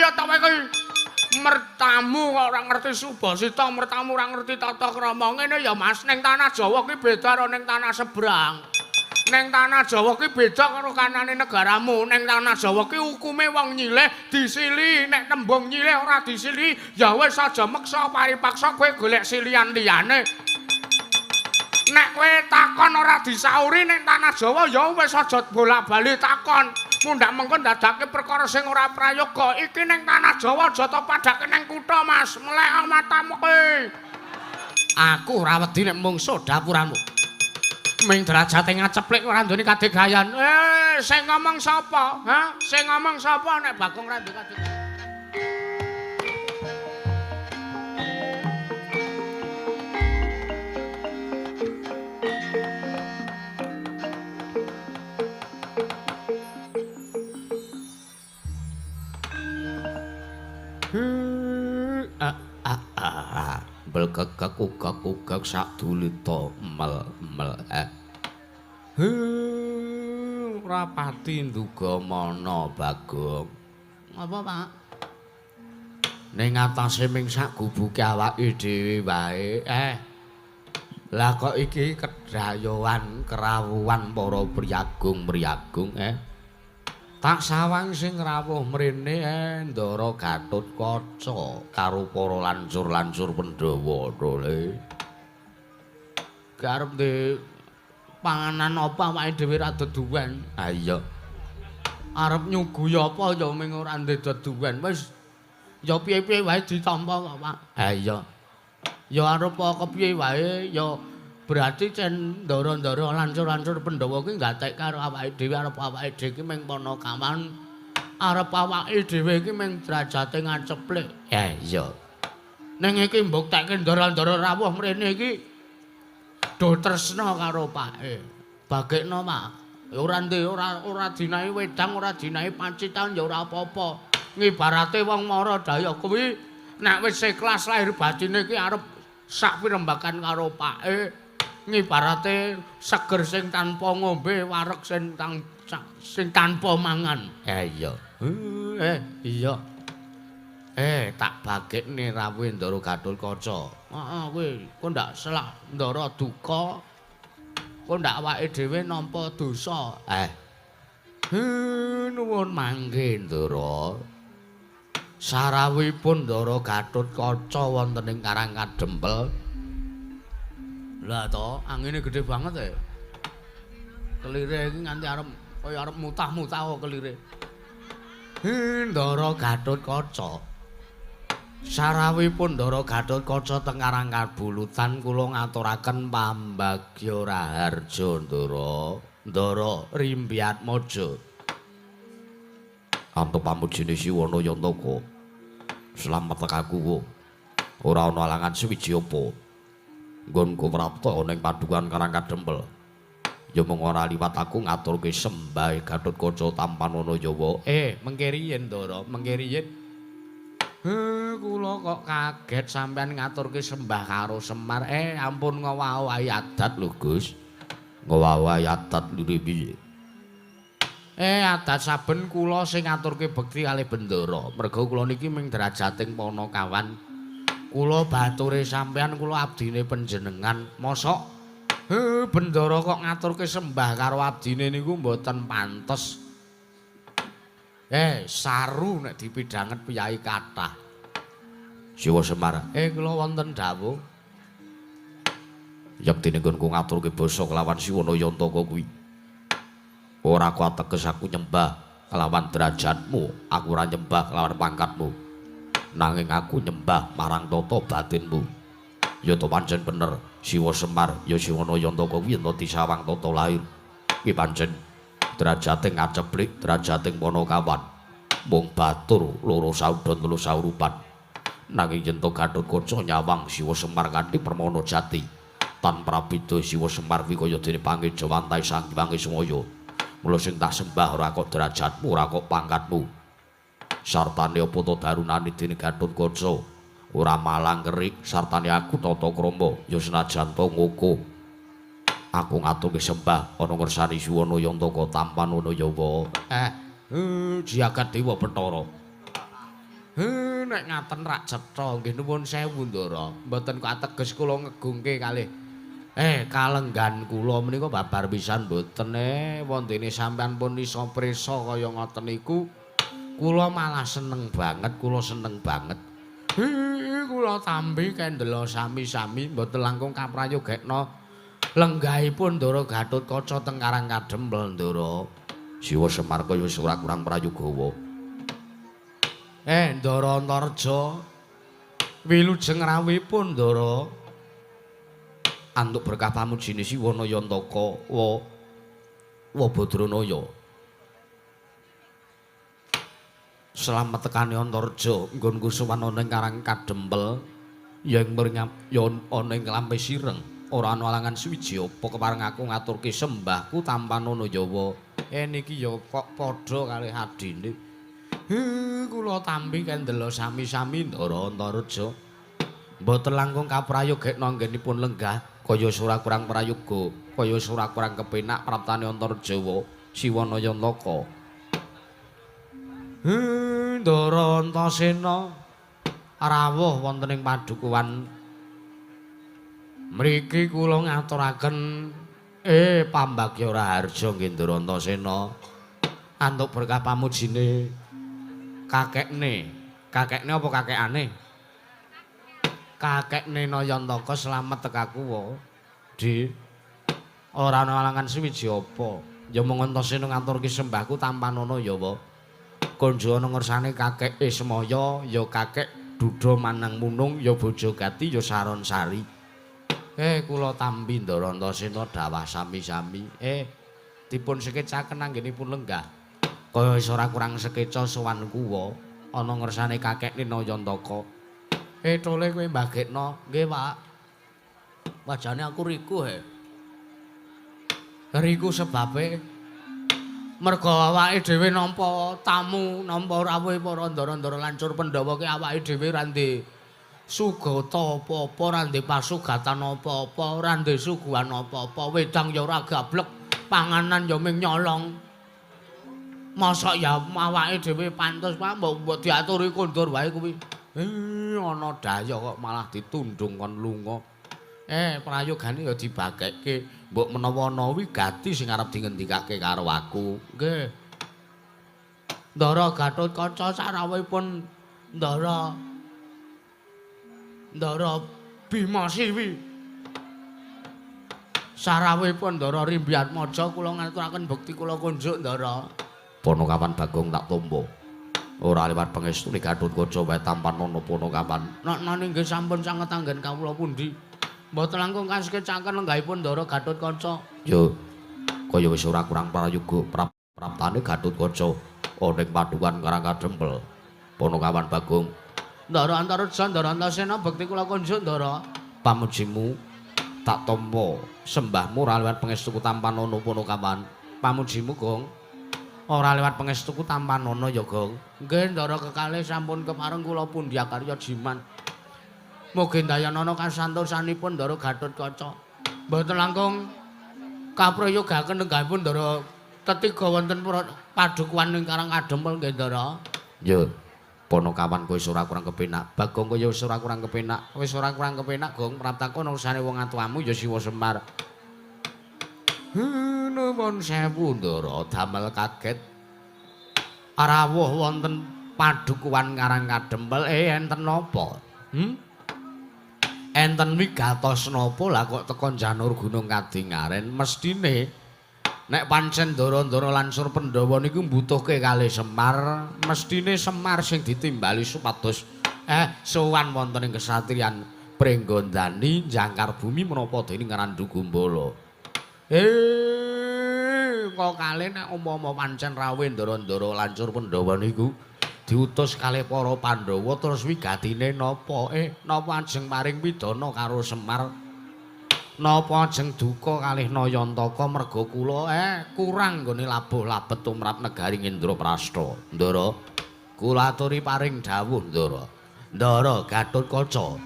Piye ta kowe iki? Mertamu kok ora ngerti subasita, mertamu ora ngerti tata krama. Ngene ya Mas, ning tanah Jawa ki beda karo ning tanah seberang. Ning tanah Jawa ki beda karo kanane negaramu. Ning tanah Jawa ki hukume wong nyileh disili, nek tembung nyileh ora disili, ya wis aja meksa paripaksa kowe golek silian liyane. Nek kowe takon ora disauri ning tanah Jawa ya wis aja bolak-balik takon. Mundhak mengko ndadake perkara sing ora prayoga. Iki ning tanah Jawa aja to padhake ning kutha, Mas. Melek matamu kowe. Aku ora wedi nek mungsuh dapuramu. Ming derajate ngaceplik ora nduweni kadegayan. Sing ngomong sapa? Ha? Sing ngomong sapa nek Bagong ora duwe kadegayan? Belkekek ugek-ugek sak dulita mel-mel. Ora pati nduga mana Bagong. Apa, Pak? Ning atase ming sak gubuke awake dhewe wae. Lah kok iki kedayoan kerawuhan para priyagung-priyagung. Tak sawang sing rawuh mrene Ndara Gatotkaca karo para lancur-lancur Pandhawa to le. Garep ndek panganan apa awake dhewe ra deduwen. Ha iya. Arep nyuguhi apa ya ming ora ndek deduwen. Wis ya piye-piye wae ditampa kok, Pak. Ha iya. Ya arep kepiye wae ya berarti cen ndara-ndara lancur-lancur Pandhawa kuwi gatek karo awake dhewe, arep awake dhewe iki ming panakawan, arep awake dhewe iki ming derajate ngaceplik. Ya iya. Ning iki mbuktekke ndara-ndara rawuh mrene iki do tresna karo pake. Bagekno, Pak. Ora ndek ora dinahi wedang, ora dinahi pacitan ya ora apa-apa. Ngibarate wong mara daya kuwi nek wis ikhlas lahir batine iki arep sak pirembakan karo pake. Ngibarate seger sing tanpa ngombe, wareg sing sing tanpa mangan. Ha iya. Iya. Tak bagekne rawuhe Ndara Gatotkaca. Heeh, kowe kok ndak selak Ndara duka. Kok ndak awake dhewe nampa dosa. Nuwun mangke Ndara. Sarawuhipun Ndara Gatotkaca wonten ing Karang Kadempel. Lah to, angine gedhe banget e. Kelire iki nganti arep kaya arep mutah-mutah kok kelire. Ndara Gatotkaca. Sarawuhipun Ndara Gatotkaca teng Karang Kabulutan kula ngaturaken pambagya raharja Ndara. Ndara Rimbiatmaja. Antuk pamujine Siwana Yantaka. Slamet aku. Ora ana alangan suwiji apa. Nggonku prapta ning padukan Karang Kadempel. Ya mung ora liwat aku ngaturke sembah Gatotkaca tampanana Yawa. Mengke riyin Ndara, mengke riyin. Kula kok kaget sampean ngaturke sembah karo Semar. Ampun ngowahi adat lho, Gus. Ngowahi adat lire piye? Adat saben kula sing ngaturke bekti kalih Bendara. Merga kula niki ming derajating panakawan. Kula bature sampean, kula abdine panjenengan. Mosok Bendara kok ngaturke sembah karo abdine niku mboten pantes. Saru nek dipidhanget piyai kathah. Siwa Semar. Kula wonten dawuh. Yektine nggonku ngaturke basa kelawan Siwana Yantaka kuwi. Ora kuateges aku nyembah kelawan derajatmu, aku ora nyembah kelawan pangkatmu. Nanging aku nyembah marang tata batinmu. Ya to pancen bener, Siwa Semar ya Siwana Yantaka kuwi yen disawang tata lahir. Kuwi pancen derajate ngaceplik, derajating panakawan. Mung batur loro saudon telu saurupan. Nanging yen to Gatotkaca nyawang Siwa Semar kanthi permana jati, tan prabida Siwa Semar kuwi kaya dene pangejawantahe Sang Hyang Ismaya. Mula sing tak sembah ora kok derajatmu, ora kok pangkatmu. Sartane apa to darunane dene Gatotkaca ora malang kerik, sartane aku tata krama ya senajan to ngoko. Aku ngaturke sembah ana ngersani Siwana Yantaka tampanana Yawa. Jagat Dewa Bathara. Nek ngaten rak cetha nggih nuwun sewu Ndara. Mboten kateges kula ngegungke kalih kalenggan kula menika babar pisan mboten wontene sampean pun iso prisa kaya ngoten niku kula malah seneng banget, kula seneng banget. Kula tampi kendela sami-sami mboten langkung kaprayogekna lenggahipun Ndara Gatotkaca teng Karang Kadempel Ndara. Siwa Semar kaya wis ora kurang prayogawa. Ndara Antareja wilujeng rawuhipun Ndara. Antuk berkah pamujine Siwa Nayantaka wa wa Badranaya. Slamet tekane Antareja nggonku sowan ana ing Karang Kadempel ya ing mringap ya ana ing Lampe Sireng ora ana alangan suwiji apa kepareng aku ngaturke sembahku tampanana Jawa. Niki ya kok padha kalih adine. Kula tampi kendela sami-sami Ndara Antareja. Mboten langkung kaprayogekna anggenipun lenggah kaya ora kurang prayoga, kaya ora kurang kepenak praptane Antareja Siwa Nayantaka. Ndara Antasena rawuh wonten ing padukuhan mriki kula ngaturaken pambagya raharja nggih Ndara Antasena. Antuk berkah pamujine kakekne. Kakekne apa kakekane? Kakekne Nayantaka slamet tekaku wa. Di ora ana alangan suwiji apa. Ya mung Antasena ngaturke sembahku tampanana ya wa. Konjo ana ngersane kakeke Semaya ya kakek Duda Manang Munung ya bojo Gati ya Saron Sari. Kula tampi Ndara Antasena dawah sami-sami. Dipun sekecaken anggenipun lenggah. Kaya wis ora kurang sekeca sowan kuwa ana ngersane kakekne Nayantaka. Tole kowe mbagekno. Nggih, Pak. Wajane aku riku he. Riku sebabe mergo awake dhewe nampa tamu, nampa rawuhe para ndara-ndara lancur Pandhawa ki awake dhewe ora ndek sugata apa-apa, ora ndek pasugatan apa-apa, ora ndek suguhan apa-apa, wedang ya ora gablek, panganan ya ming nyolong. Mosok ya awake dhewe pantes Pak mbok diaturi kondur wae kuwi. Ana daya kok malah ditundung kon lunga. Prayogane ya dibagekke. Mbok menawa ana wigati sing arep dingendikake karo aku. Nggih. Ndara Gatotkaca sarawuhipun Ndara Bima Siwi. Sarawuhipun Ndara Rimbiatmaja kula ngaturaken bekti kula kunjuk Ndara. Ponokawan Bagong tak tampa. Ora liwat pangestune Gatotkaca wae tampanana Ponokawan. Noknane nggih sampun sanget anggen kawula pundi. Mboten langkung kasekecaken lenggahipun Ndara Gatotkaca. Ya kaya wis ora kurang prayoga praptane Gatotkaca ana ing padukan Karang Kadempel. Ponokawan Bagong. Ndara Antareja, Ndara Antasena bekti kula kunjuk Ndara. Pamujimu tak tampa, sembahmu ora liwat pangestuku tampanana Ponokawan. Pamujimu Gong. Ora liwat pangestuku tampanana ya Gong. Nggih Ndara kekalih sampun kepareng kula pundi akarya jiman. Mugi ndayanana kasantosanipun Ndara Gatotkaca. Mboten langkung kaprayogaken lenggahipun Ndara tetiga wonten padukuhan ing Karang Kadempel nggih Ndara. Ya Ponokawan kowe wis ora kurang kepenak. Bagong kowe wis ora kurang kepenak. Wis ora kurang kepenak Gong, praptaku ana ursane wong atuamu ya Siwa Semar. Nuwun sewu Ndara, damel kaget. Rawuh wonten padukuhan Karang Kadempel enten napa? Enten wigatos napa lah kok teko Janur Gunung Kadingaren? Mestine nek pancen ndara-ndara lansur Pandhawa niku mbutuhke kalih Semar, mestine Semar sing ditimbali supados sowan wonten ing kesatriyan Pringgondani jangkar bumi menapa dening Randhu Gumbala. Kok kalih nek umpama pancen rawuh ndara-ndara lancur Pandhawa niku diutus kalih para Pandhawa terus wigatine napa? Napa ajeng paring pidana karo Semar? Napa ajeng duka kalih Nayantaka merga kula kurang nggone labuh labet tumrap negari Indraprasta. Ndara, kula aturi paring dawuh Ndara. Ndara Gatotkaca.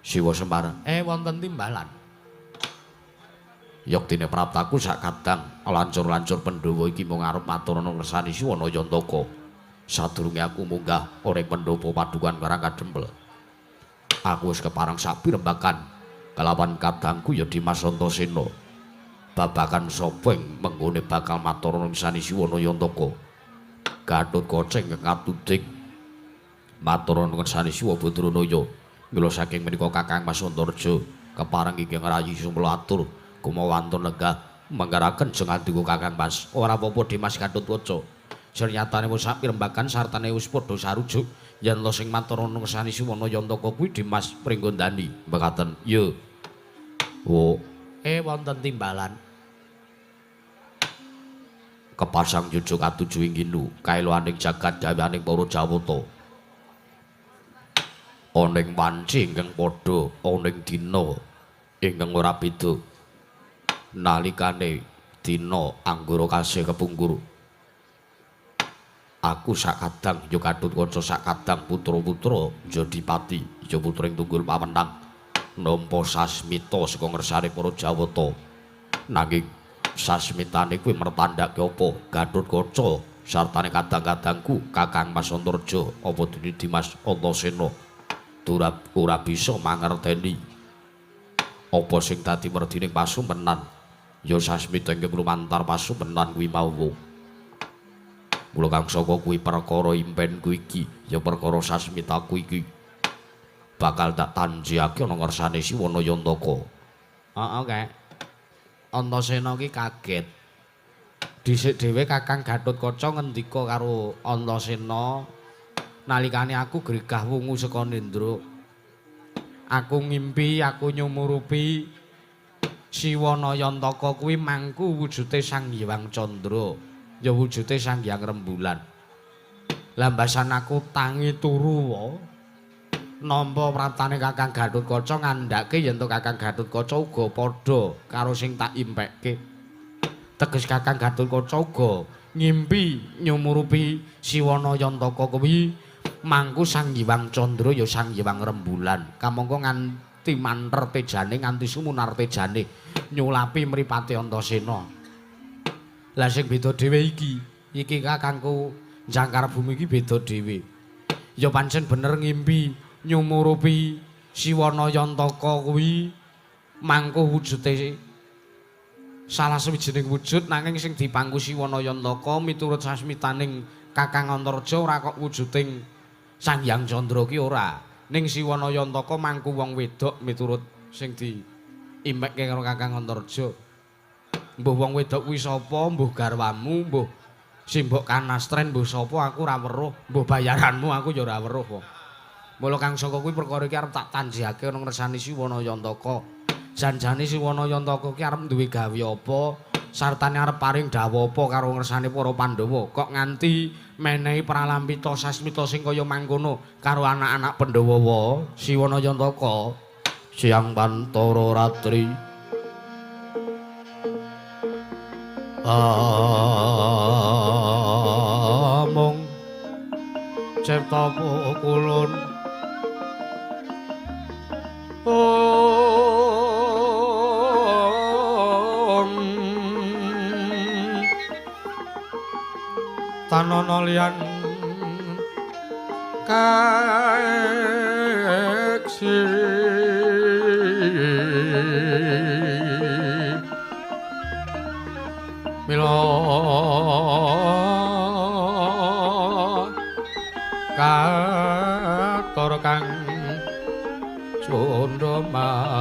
Siwa Semar, wonten timbalan. Yektine praptaku sak kadang lancur-lancur Pandhawa iki mung arep matur ana ngersani Siwa Nayantaka. Sadurunge aku munggah ora pendopo padukan Karang Kadempel. Aku wis kepareng sapirembakan kelawan kadangku ya Dimas Antasena. Babagan sapa ing menggone bakal matur ngersani Siwana Yantaka. Gatotkaca ingkang katuding matur ngersani Siwa Badranaya. Mila saking menika Kakang Mas Antarja kepareng ingkang rayi sumela atur kumawantun lenggah manggaraken jeng andika Kakang Mas. Ora apa-apa Dimas Gatotkaca. Sernyatane wis sapirembagan sartane wis padha sarujuk yen to sing matur ngersani Siwana Yantaka kuwi Dimas Pringgondani. Mekaten. Ya. Oh, wonten timbalan. Kepasang jujuk katuju ing ginu kaeloaning jagat gaweaning para Jawata. Ana ing wanci ingkang padha ana ing dina ingkang ora beda. Nalikane dina Anggara kasih kepungkur. Aku sakadang ya Gatotkaca sakadang putra-putra Jodipati ya putra ing tunggul pawenang nampa sasmita saka ngersane para Jawata. Nanging sasmitane kuwi mertandhake apa Gatotkaca sartane kadang-kadangku Kakang Mas Antarja apa dene Dimas Antasena ora bisa mangerteni apa sing dadi merdining pasumenan ya sasmita ingkang lumantar pasumenan kuwi mau. Mula kang saka kuwi perkara impenku iki ya perkara sasmitaku iki bakal tak tanjihake ana ngersane Siwana Yantaka. Heeh, Kek. Antasena ki kaget. Dhisik dhewe Kakang Gatotkaca ngendika karo Antasena nalikane aku gregah wungu saka nendra. Aku ngimpi, aku nyumurupi Siwana Yantaka kuwi mangku wujude Sang Hyang Candra, ya wujude Sang Hyang Rembulan. Lambasan aku tangi turu wae. Nampa praptane Kakang Gatotkaca ngandhake yen to Kakang Gatotkaca uga padha karo sing tak impekke. Teges Kakang Gatotkaca uga ngimpi nyumurupi Siwana Yantaka kuwi mangku Sang Hyang Candra ya Sang Hyang Rembulan. Kamangka nganti manter tejane nganti sumunar tejane nyulapi mripate Antasena. Lah sing beda dhewe iki, iki kakangku Jangkar Bumi iki beda dhewe. Ya pancen bener ngimpi nyumurupi Siwana Yantaka kuwi mangku wujude salah sawijining wujud nanging sing dipangku Siwana Yantaka miturut sasmitaning Kakang Antarja ora kok wujuding Sang Hyang Candra ki ora. Ning Siwana Yantaka mangku wong wedok miturut sing diimekke karo Kakang Antarja. Mbuh wong wedok kuwi sapa, mbuh garwamu, mbuh simbok kanastren, mbuh sapa aku ora weruh, mbuh bayaranmu aku ya ora weruh kok. Mula kang saka kuwi perkara iki arep tak tanjihake ana ngersani Siwana Yantaka. Janjane Siwana Yantaka ki arep duwe gawe apa, sartane arep paring dawuh apa karo ngersane para Pandhawa. Kok nganti menehi pralampita sasmita sing kaya mangkono karo anak-anak Pandhawa wa Siwana Yantaka. Siang pantara ratri amung cipta pukulun om tanono liyan kaeksi mila kator kang candha mane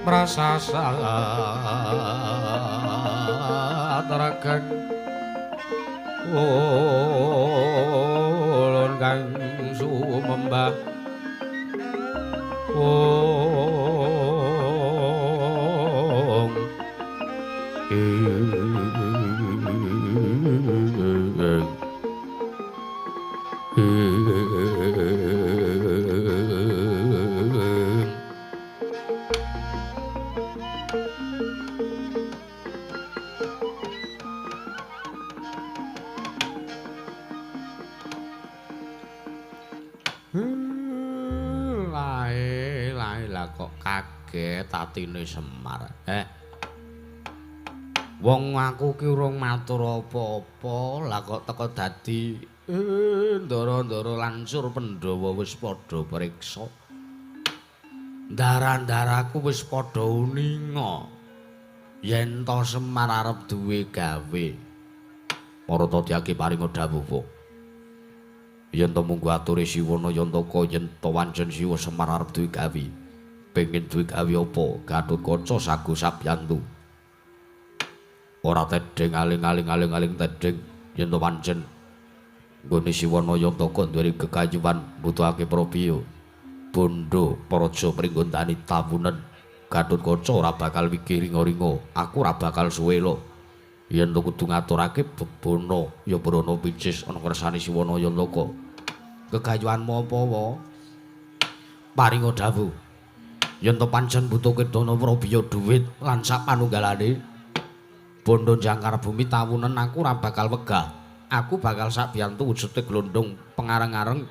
merasa satragen ulun kang sumembah wong Lae lae lah kok Kaget atine Semar. Wong aku ki urung matur apa-apa, lah kok teko dadi ndara-ndara lancur Pandhawa wis padha priksa. Ndara-ndaraku wis padha uninga yen to Semar arep duwe gawe. Paratadyaki paringa dawuh. Yen to munggo ature Siwana Yantaka yen to wancen Siwa Semar arep duwe gawe. Pengin duwe gawe apa? Gatotkaca sago sabyantu. Ora tedheng aling-aling-aling-aling tedheng yen to pancen nggone Siwana Yantaka duweni kekayuan mbutuhake prabiya. Bondo Praja Pringgondani tawunen Gatotkaca ora bakal wigih ringa-ringa, aku ora bakal suwela. Yen to kudu ngaturake bebana ya brana picis ana kersane Siwana Yantaka. Kekayuanmu apa wa? Paringa dawuh. Yen to pancen mbutuhke dana prabiya dhuwit lan sak panunggalane bondo jangkar bumi tawunen aku ora bakal wegah. Aku bakal sakbiyantu wujude glondong pengareng-areng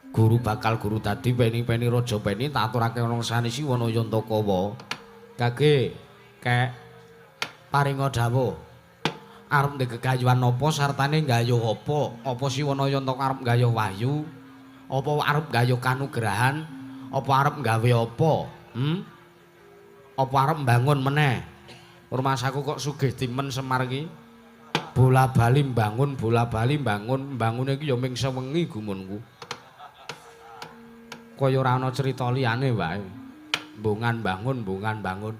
guru bakal guru dadi peni-peni raja peni tak aturake ana ngersane Siwana Yantaka wa. Kage kek paringa dawuh. Arep ndek kekayuan apa sartane nggayuh apa? Apa Siwana Yantaka arep nggayuh wahyu? Apa arep nggayuh kanugrahan? Apa arep nggawe apa? Apa arep mbangun meneh? Rumasaku kok sugih timen Semar iki. Bola-bali mbangun, bola-bali mbangun, mbangune iki ya ming sewengi gumunku. Kaya ora ana crita liyane wae. Mbungan bangun, mbungan bangun.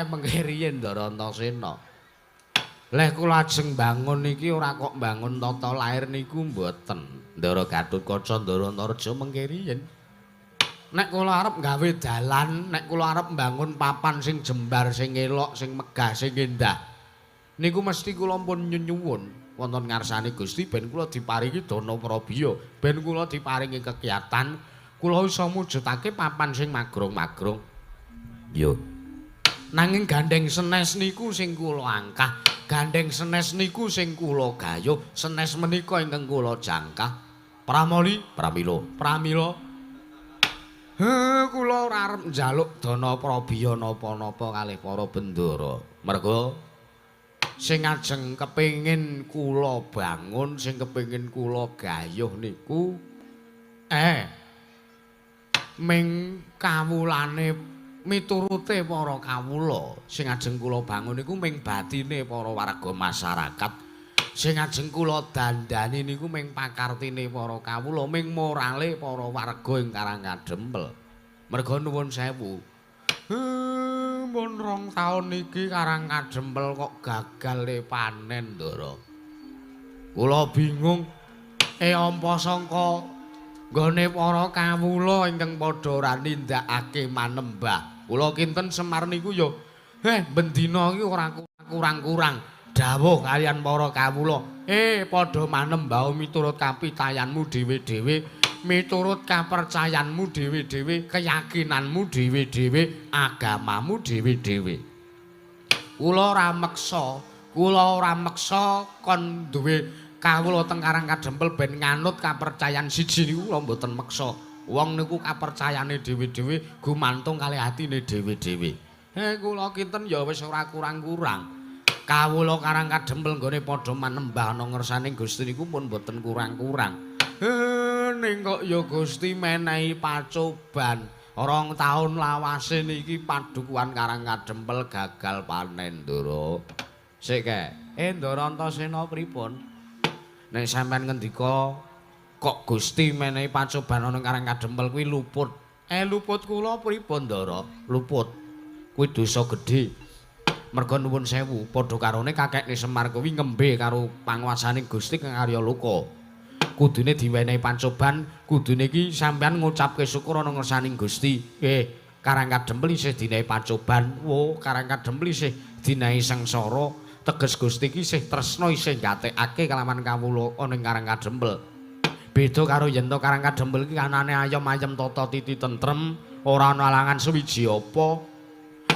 Mengke riyin Ndara Antasena. Leh kula ajeng bangun iki ora kok mbangun tata lair niku mboten. Ndara Gatotkaca, Ndara Antareja mengke riyin. Nek kula arep gawe dalan, nek kula arep mbangun papan sing jembar, sing elok, sing megah, sing endah. Niku mesti kula pun nyuwun wonten ngarsane Gusti ben kula diparingi dana prabiya, ben kula diparingi kegiatan, kula iso mujudake papan sing magrong-magrong. Yo. Nanging gandeng senes niku sing kula angkah, gandeng senes niku sing kula gayuh, senes menika ingkang kula jangkah. Pramoli, pramila, pramila. Kula ora arep njaluk dana prabiya napa-napa kalih para bendara. Merga sing ajeng kepengin kula bangun, sing kepengin kula gayuh niku ming kawulane miturute para kawula. Sing ajeng kula bangun niku ming batine para warga masyarakat. Sing ajeng kula dandani niku ming pakartine para kawula, ming morale para warga ing Karang Kadempel. Merga nuwun sewu. Mun 2 taun iki Karang Kadempel kok gagal le panen, Ndara. Kula bingung. Ampa sangka nggone para kawula ingkang padha ora nindakake manembah. Kula kinten Semar niku ya bendina iki ora kurang-kurang dawuh kalian para kawula. Padha manembah miturut kapitayanmu dhewe-dhewe, miturut kapercayanmu dhewe-dhewe, keyakinanmu dhewe-dhewe, agamamu dhewe-dhewe. Kula ora meksa, kula ora meksa kon duwe kawula teng Karang Kadempel ben nganut kapercayan siji niku kula mboten meksa. Wong niku kapercayane dhewe-dhewe gumantung kalih atine dhewe-dhewe. Kula kinten ya wis ora kurang-kurang. Kawula Karang Kadempel nggone padha manembah ana ngersane Gusti niku pun mboten kurang-kurang. Ning kok ya Gusti menehi pacoban. 2 taun lawase niki padukuhan Karang Kadempel gagal panen, Ndara. Sik kae. Ndara Antasena pripun? Nek sampean ngendika kok Gusti menehi pacoban ana Karang Kadempel kuwi luput. Luput kula pripun, Ndara? Luput. Kuwi dosa gedhe. Merga nuwun sewu, padha karone kakekne Semar kuwi ngembe karo panguasane Gusti kang Arya Loka. Kudune diwenehi pancoban, kudune iki sampean ngucapke syukur ana ngersaning Gusti. Karang Kadempel isih dinehi pancoban. Wo, Karang Kadempel isih dinehi sengsara. Teges Gusti iki isih tresna isih gatekake kelawan kawula ana ing Karang Kadempel. Beda karo yen to Karang Kadempel iki anane ayem-ayem tata titi tentrem, ora ana alangan suwiji apa.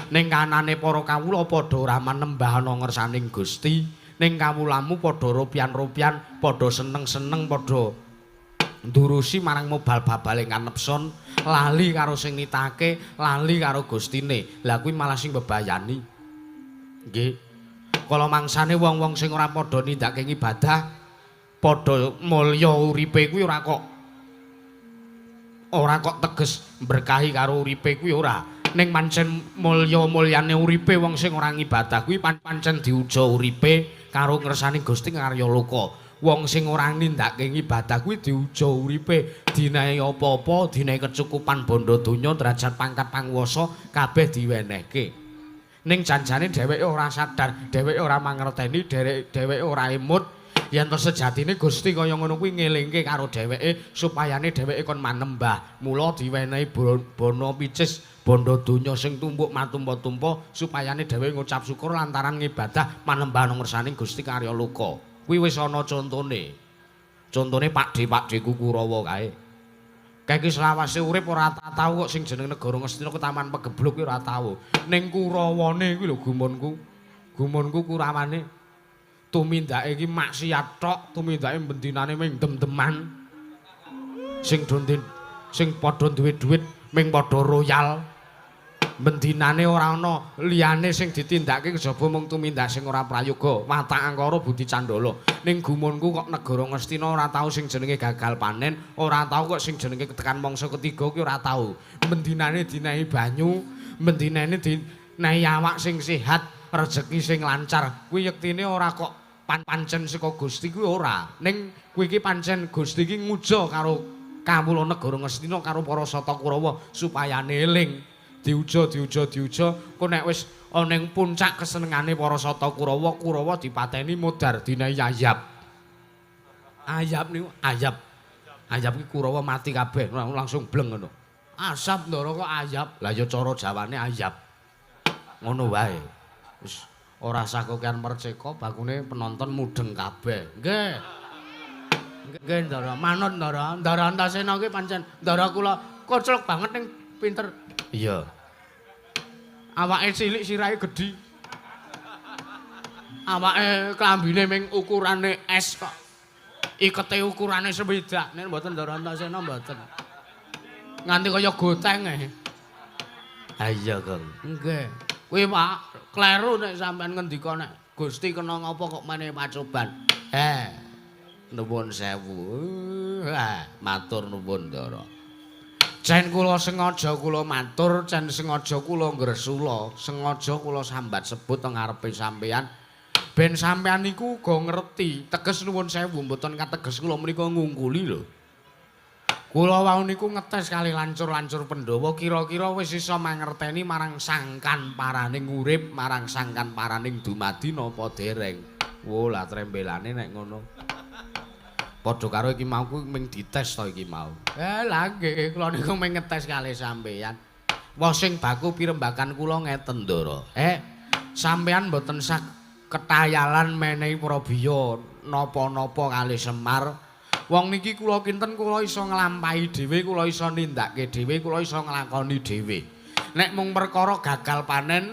Ning kanane para kawula padha ora manembah ana ngersaning Gusti, ning kawulamu padha rupian-rupian, padha seneng-seneng, padha Ndurusi marang mobal babale kanepson, lali karo sing nitake, lali karo Gustine. Lah kuwi malah sing bebayani. Nggih. Kala mangsane wong-wong sing ora padha nindakake ibadah, padha mulya uripe kuwi ora kok teges berkahi karo uripe kuwi ora. Ning pancen mulya-mulyane uripe wong sing ora ngibadah kuwi pancen diuja uripe karo ngersani Gusti ngarya loka. Wong sing ora nindakake ngibadah kuwi diuja uripe, dinae apa-apa, dinae kecukupan bondo donya, derajat pangkat panguwasa kabeh diwenehke. Ning janjane dheweke ora sadar, dheweke ora mangerteni, dheweke ora emut yen to sejatine Gusti kaya ngono kuwi ngelingke karo dheweke supayane dheweke kon manembah. Mula diwenehi bono picis bondo donya sing tumpuk matumpa-tumpa supayane dheweke ngucap syukur lantaran ngibadah manembah nang ngersane Gusti karya loka. Kuwi wis ana contone. Contone Pakdhe-pakdheku Kurawa kae. Kae iki selawase urip ora tau kok sing jeneng negara Ngastina ke Taman Pegebluk kuwi ora tau. Ning Kurawane kuwi lho gumunku. Gumunku Kurawane tumindake iki maksiat tok, tumindake bendinane ming dem-deman. Sing sing padha duwe dhuwit ming padha royal. Bendinane ora ana liyane sing ditindakake kejaba mung tumindak sing ora prayoga, watak angkara budi candala. Ning gumunku kok negara Ngastina ora tau sing jenenge gagal panen, ora tau kok sing jenenge tekan mangsa ketiga kuwi ora tau. Bendinane dinehi banyu, bendinane dinehi awak sing sehat, rejeki sing lancar. Kuwi yektine ora kok pancen saka Gusti kuwi ora. Ning kuwi iki pancen Gusti iki nguja karo kawula negara Ngastina karo para Sata Kurawa supayane eling. Diuja diuja diuja kok nek wis ana ning puncak kesenengane para Sata Kurawa, Kurawa dipateni modar dinae ayap. Ayap niku ayap. Ayap iki Kurawa mati kabeh langsung bleng ngono. Asap ndara kok ayap. Lah ya cara Jawane ayap. Ngono wae. Wis ora usah kokean perceka, bakune penonton mudeng kabeh. Nggih. Nggih ndara, manut ndara. Ndara Antasena ki pancen ndara kula koclok banget ning pinter. Iya. Awake cilik sirahe gedhi. Awake klambine ming ukurane S kok. Ikete ukurane swidak. Nek mboten Ndara Antasena mboten. Nganti kaya goteng e. Ha iya, Kang. Nggih. Kuwi Pak, kleru nek sampean ngendika nek Gusti kena ngapa kok menehi pacoban. Nuwun sewu. Matur nuwun Ndara. Cen kula sengaja kula matur, cen sengaja kula ngresula, sengaja kula sambat sebut teng ngarepe sampeyan. Ben sampeyan niku uga ngerti, teges nuwun sewu mboten kateges kula mriku ngungkuli lho. Kula wau niku ngetes kali lancur-lancur Pandhawa kira-kira wis iso mangerteni marang sangkan paraning urip, marang sangkan paraning dumadi napa dereng. Wo lah trembelane nek ngono. Padha karo iki mau kuwi ming dites to iki mau. Lah nggih, kula niku ming ngetes kalih sampeyan. Wah sing baku pirembakan kula ngeten, Ndara. Sampeyan mboten sak ketayalan menehi prabiya napa-napa kalih Semar. Wong niki kula kinten kula iso nglampahi dhewe, kula iso nindakake dhewe, kula iso nglakoni dhewe. Nek mung perkara gagal panen,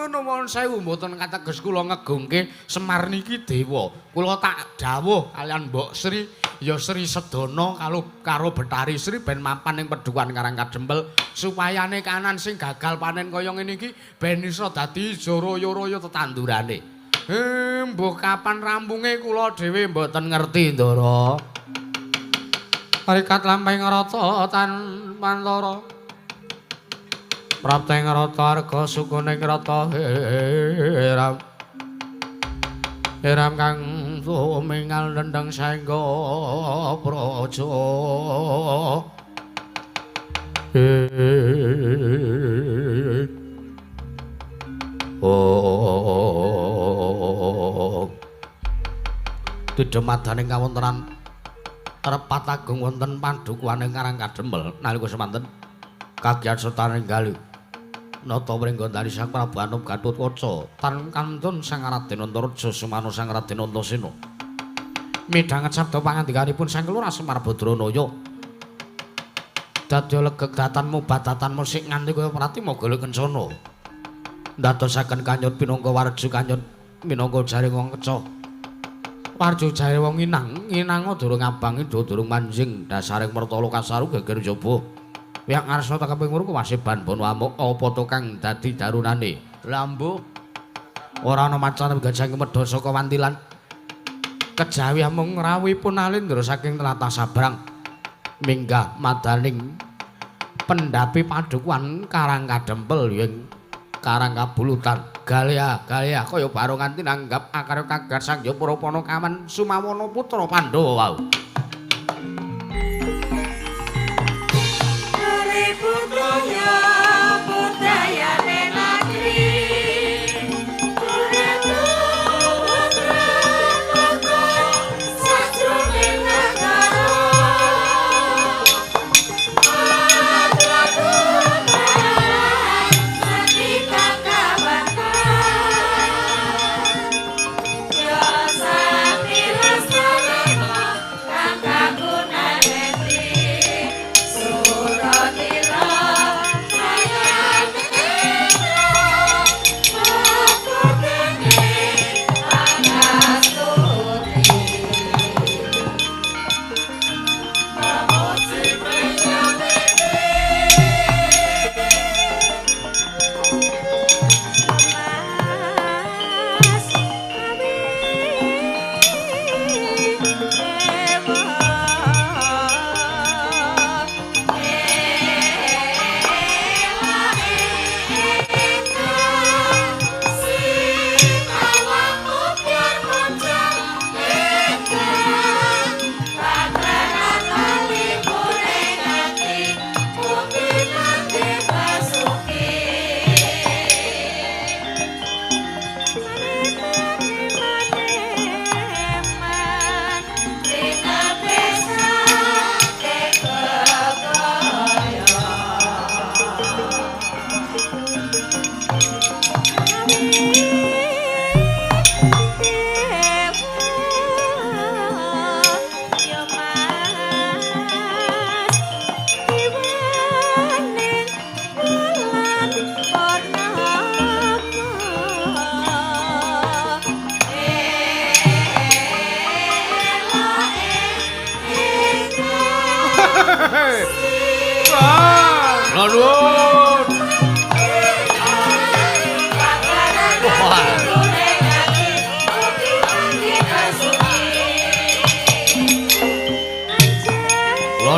nuwun sewu mboten kateges kula ngegungke Semar niki dewa. Kula tak dawuh kaliyan Mbok Sri, ya Sri Sedana karo Betari Sri ben mapan ing Pedukuhan Karang Kadempel supayane kanan sing gagal panen kaya ngene iki ben iso dadi ijo royo-royo tetandurane. Mbuh kapan rampunge kula dhewe mboten ngerti, Ndara. Tarikat lampahing rata tan pantara. Prapteng rata arga sukune rata hiram. Hiram kang tumingal nendang saengga praja. Oh. Tudemadaning kawontenan Repat Agung wonten padukuhane Karang Kadempel nalika semanten kagiyan serta ninggali nata wringgandani Sang Prabu Anom Gatotkaca tan kantun Sang Raden Antareja Sumana Sang Raden Antasena midhanget sabda pangandikanipun Sang Kelurahan Semar Badranaya dadya legeg datan mubadatan musik nganti kaya pratima golek kencana ndadosaken kanyut pinangka warju kanyut minangka jaring wong keca. Parjo jare wong inang, inang durung abang ido durung manjing dasaring mertala kasaru geger jaba. Wiyak ngarsa tekeping weruh kuwase ban bono amuk apa to kang dadi darunane. Lambu ora ana macane gajah medha saka wantilan. Kejawi amung rawuhipun Alindra saking tlatah Sabrang minggah madaning pendhapi padukuhan Karang Kadempel ing Karang Kabulutan. Galya galya kaya barongan tinanggap akarya kagar sangya Purapana kaman Sumawana putra Pandhawa wau.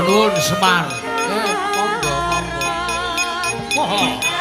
Nuwun Semar. Monggo monggo.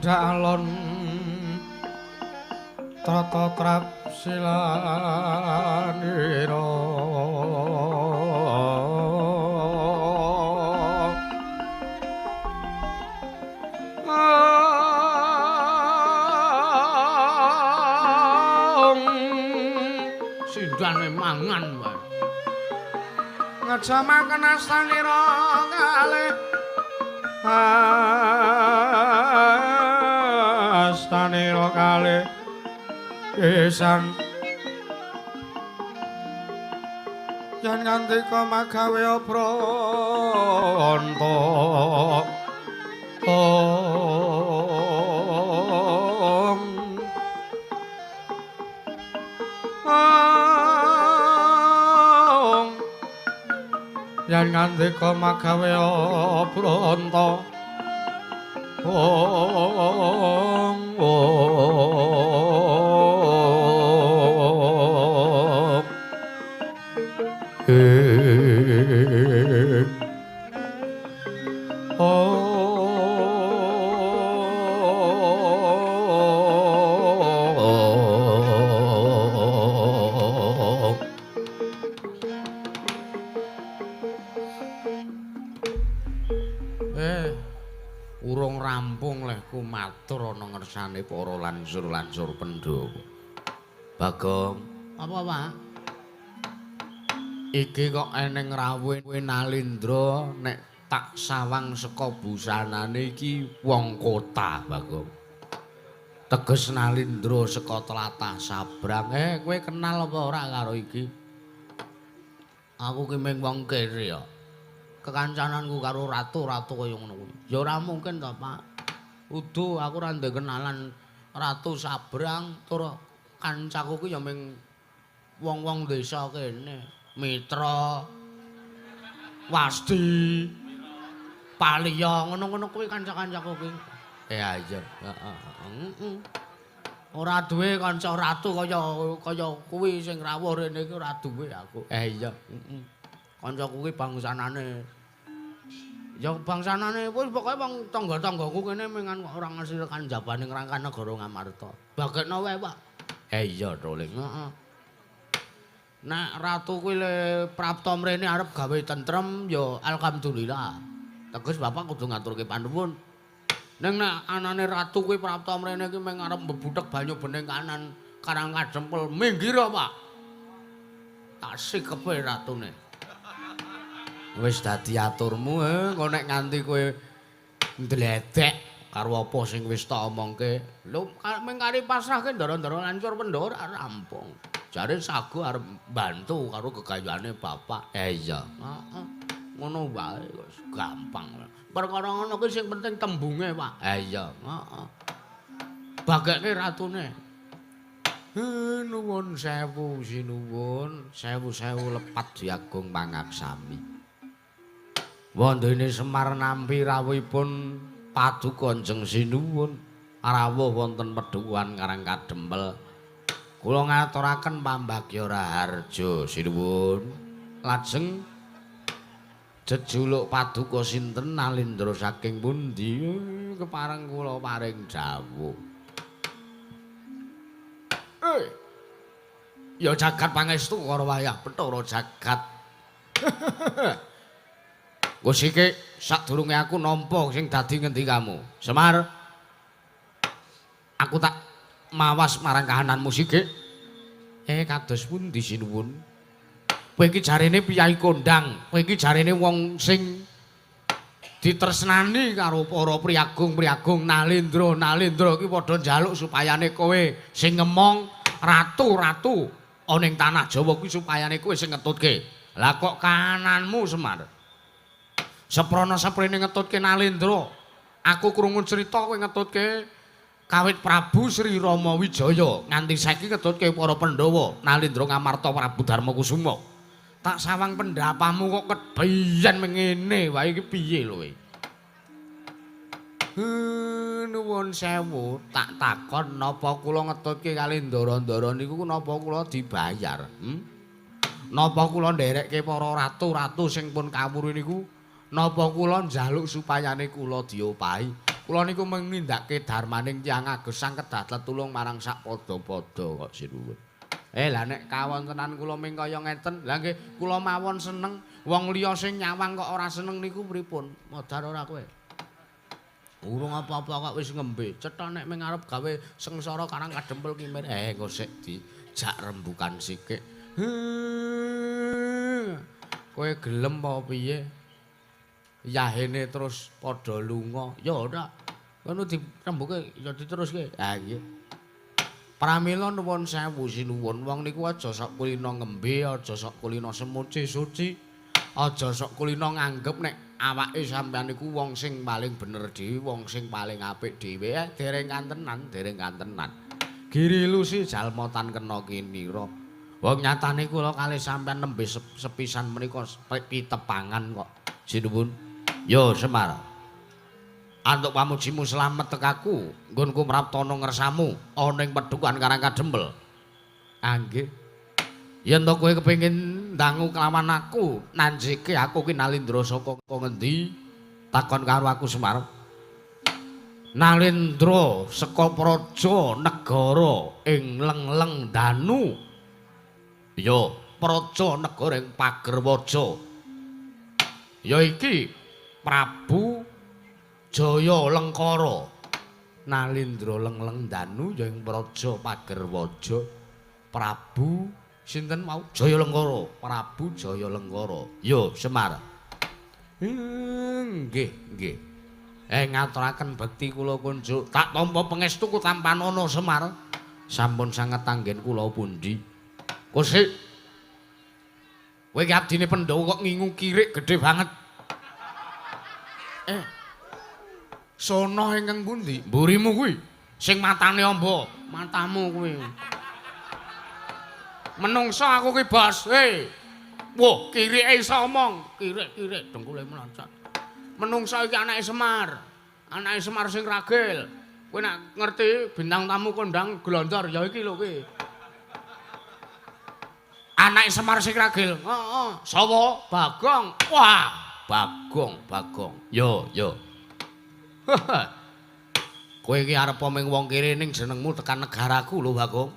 Cendhak alon tata trap silanira. Sindane mangan wae. Ngejamaken astanira kalih astanira kalih pisan yen ngandika magawe branta. Yen ngandika magawe branta. Ong ong ong. Urung rampung lehku matur ana ngersane para lansur-lansur Pandhawa. Bagong, apa Pak? Iki kok eneng rawuhe Nalindra nek tak sawang saka busanane iki wong kota, Bagong. Teges Nalindra saka tlatah Sabrang. Kowe kenal apa ora karo iki? Aku ki mung wong kere ya. Kekancananku karo ratu-ratu kaya ngono kuwi. Ya ora mungkin to, Pak. Udu aku ora ndek kenalan Ratu Sabrang tur kancaku ku ya mung wong-wong desa kene. Mitra, Wasti, Paliya ngono-ngono kuwi kanca-kancaku kuwi. Ya iya, heeh, heeh. Ora duwe kanca ratu kaya kaya kuwi sing rawuh rene iki ora duwe aku. Iya, heeh. Kancaku kuwi bangsanane. Ya bangsanane wis pokoke wong tangga-tanggaku kene mengan kok ora ngasih rekan jabane ngrangkah negara Ngamarta. Bagekno wae, Pak. Iya, Roling. Heeh. Nek ratu kuwi le prapta mrene arep gawe tentrem ya alhamdulillah. Teges bapak kudu ngaturke panuwun. Ning nek anane ratu kuwi prapta mrene iki mung arep mbebuthek banyu bening kanan Karang Kadempel minggir, Pak. Tak sikepe ratune. Wis dadi aturmu, engko nek nganti kowe ndledek karo apa sing wis tak omongke. Lho, mung kari pasrahke ndara-ndara lancur Pandhawa ora rampung. Jare sago arep mbantu karo gegayane bapak. Iya. Heeh. Ngono wae kok gampang. Perkara ngono kuwi sing penting tembunge, Pak. Iya. Heeh. Bageke ratune. Nuwun sewu sinuwun, sewu-sewu lepat diagung pangaksami. Wondene Semar nampi rawuhipun Paduka Kanjeng Sinuwun rawuh wonten Pedhukuhan Karang Kadempel. Kula ngaturaken pambagya raharja sinuwun. Lajeng jejuluk Paduka sinten Nalindra saking pundi kepareng kula paring dawuh. Ya jagat pangestu karo wayah Bathara jagat. Wis iki sadurunge aku nampa sing dadi ngendikamu. Semar. Aku tak mawas marang kahananmu sithik. Kados pundi sinuwun? Kowe iki jarene piyai kondang, kowe iki jarene wong sing ditresnani karo para priyagung-priyagung Nalindra. Nalindra iki padha njaluk supayane kowe sing ngemong ratu-ratu ana ing tanah Jawa kuwi supayane kowe sing ngetutke. Lah kok kahananmu Semar? Seprana seprene ngetutke Nalindra. Aku krungu cerita kowe ngetutke kawit Prabu Sri Rama Wijaya nganti saiki ngetutke para Pandhawa Nalindra Ngamarta Prabu Darma Kusuma. Tak sawang pendapamu kok kebiyen mengene wae iki piye lho kowe? Nuwun sewu, tak takon napa kula ngetutke kali ndara-ndara niku napa kula dibayar? Napa kula nderekke para ratu-ratu sing pun kawruh niku? Napa kula njaluk supayane kula diopahi? Kula niku mung nindakake darmaning tiyang agesang kedah tetulung marang sak padha-padha kok sinuwun. Lah nek kawontenan kula ming kaya ngeten, lah nggih kula mawon seneng, wong liya sing nyawang kok ora seneng niku pripun? Modar ora kowe? Urung apa-apa kok wis ngembe. Cetha nek ming arep gawe sengsara Karang Kadempel ki mir. Engko sik dijak rembukan sikik. Kowe gelem apa piye? Yahene terus padha lunga. Ya ora. Ngono dirembuke ya diteruske. Ha nggih. Pramila nuwun sewu sinuwun, wong niku aja sok kulina ngembe, aja sok kulina semuci suci, aja sok kulina nganggep nek awake sampeyan niku wong sing paling bener dhewe, wong sing paling apik dhewe. Dereng kantenan, dereng kantenan. Giri lusi jalma tan kena kinira. Wong nyatane kula kalih sampeyan nembe sepisan menika pitepangan kok. Sinuwun. Yo Semar. Antuk pamujimu slamet tekaku, nggonku mraptana ngersamu ana ing pedukuhan Karang Kadempel. Ah nggih. Yen to kowe kepengin ndangu kelawan aku, nanjike aku ki Nalindra saka ngendi? Takon karo aku Semar. Nalindra saka praja negara ing Lengleng Danu. Ya, praja negara ing Pagerwaja. Ya iki Prabu Jaya Lengkara. Nalindra Lengleng Danu ya ing praja Pagerwaja. Prabu sinten mau? Jaya Lengkara, Prabu Jaya Lengkara. Yo Semar. Nggih, nggih. Ngaturaken bekti kula kunjuk. Tak tampa pangestuku tampanana Semar. Sampun sanget anggen kula pundi? Kosik. Kowe iki abdine Pandhawa kok ngingu kirik gedhe banget. Sono ingkang pundi? Mburimu kuwi sing matane amba, matamu kuwi. Menungso aku ki, Bos. Hei. Wah, kirike iso omong. Kirik-kirik dengkule meloncat. Menungso iki anake Semar. Anake Semar sing ragil. Kowe nek ngerti bintang tamu kondang glondor ya iki lho kuwi. Anake Semar sing ragil. Heeh. Sapa? Bagong. Wah, Bagong, Bagong. Yo, yo. Kowe iki arep ming wong kere ning jenengmu tekan negaraku lho, Bagong.